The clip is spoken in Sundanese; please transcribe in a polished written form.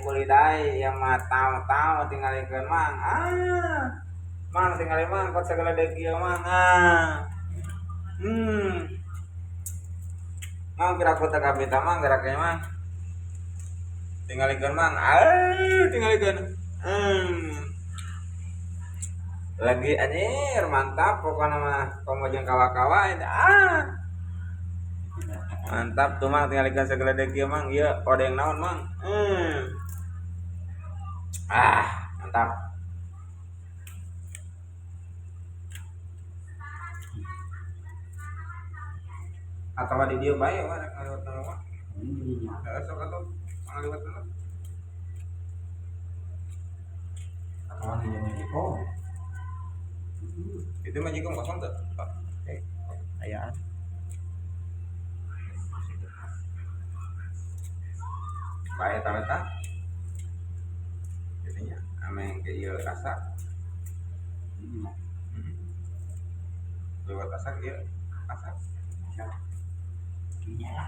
Kulidai ya mah tahu-tahu tinggalikeun mang. Ah. Mang tinggal mang kot segala deuk ieu mang. Ah. Mang piraku teh kabita mang geraknya mang. Tinggalikeun mang. Ah, tinggalikeun. Lagi anjir mantap pokoknya mah komo jeung kawa-kawa ah. Mantap tuh mang tinggalikeun segala deuk ieu mang. Ieu odeng naon mang. Ah, mantap. Atau di dieu bae mah rek ngaliwat mah. Heeh, sok atuh ngaliwat mah. Atau di Mexico. Itu magicom kosong tuh, Pak. Ayaan. Bae ta eta. Jadinya ame ke ieu asak. Lewat asak ieu asak. Ya.